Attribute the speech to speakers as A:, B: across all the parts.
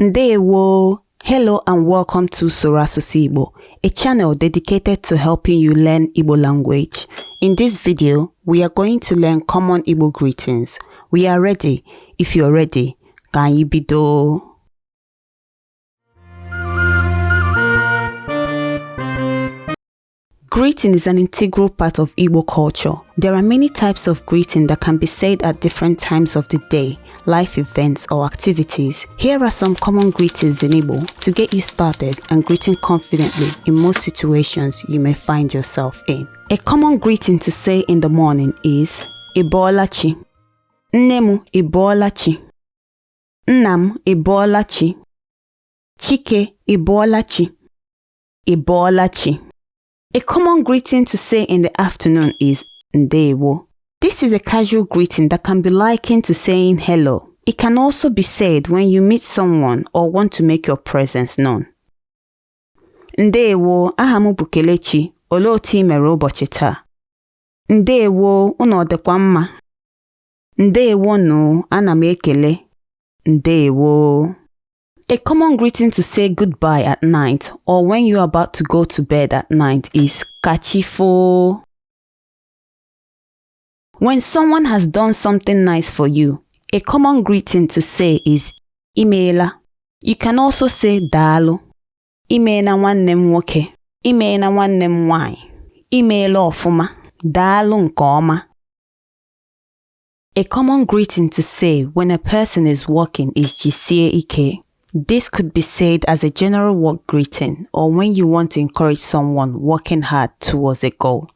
A: Ndewo! Hello and welcome to Soro Asụsụ Igbo, a channel dedicated to helping you learn Igbo language. In this video, we are going to learn common Igbo greetings. We are ready. If you're ready, ka anyị bido. Greeting is an integral part of Igbo culture. There are many types of greeting that can be said at different times of the day, life events, or activities. Here are some common greetings in Igbo to get you started and greeting confidently in most situations you may find yourself in. A common greeting to say in the morning is Ị bọọla chi. Nne m ị bọọla chi. Nna m ị bọọla chi. Chike ị bọọla chi. Ị bọọla chi. A common greeting to say in the afternoon is Ndewo. This is a casual greeting that can be likened to saying hello. It can also be said when you meet someone or want to make your presence known. Ndewo, aha m bụ Kelechi. Olee otu ị mere ụbọchị taa? Ndewo, unu ọ dịkwa mma? Ndewo nụ, ana m ekele. Ndewo. A common greeting to say goodbye at night or when you are about to go to bed at night is Ka chi fo. When someone has done something nice for you, a common greeting to say is Imeela. You can also say Daalụ. Imeela nwanne m nwoke. Imeela nwanne m nwanyị. Imeela ọfụma. Daalụ nke ọma. A common greeting to say when a person is working is Jisie ike. This could be said as a general work greeting or when you want to encourage someone working hard towards a goal.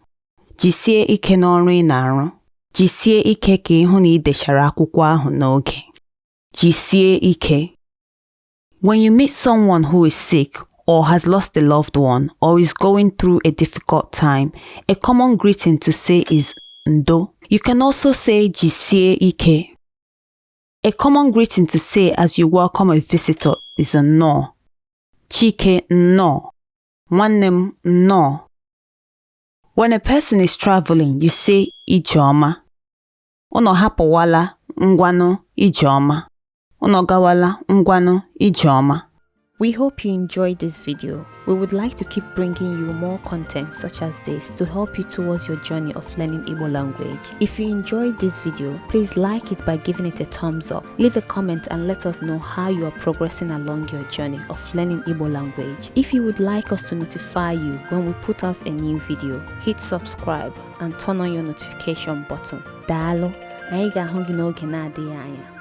A: Jisie ike n'ọrụ ị na-arụ. Jisie ike ka ị hụ na ị dechara akwụkwọ ahụ n'oge. Jisie ike. When you meet someone who is sick or has lost a loved one or is going through a difficult time, a common greeting to say is Ndo. You can also say Jisie ike. A common greeting to say as you welcome a visitor is Nnọọ. Chike nnọọ. Nwanne m nnọọ. When a person is traveling, you say Ije ọma. Unu hapụwala ngwanụ ije ọma. Unu gawala ngwanụ ije ọma. We hope you enjoyed this video. We would like to keep bringing you more content such as this to help you towards your journey of learning Igbo language. If you enjoyed this video, please like it by giving it a thumbs up. Leave a comment and let us know how you are progressing along your journey of learning Igbo language. If you would like us to notify you when we put out a new video, hit subscribe and turn on your notification button. Daalụ, anyị ga-ahụ gị n'oge na-adịghị anya.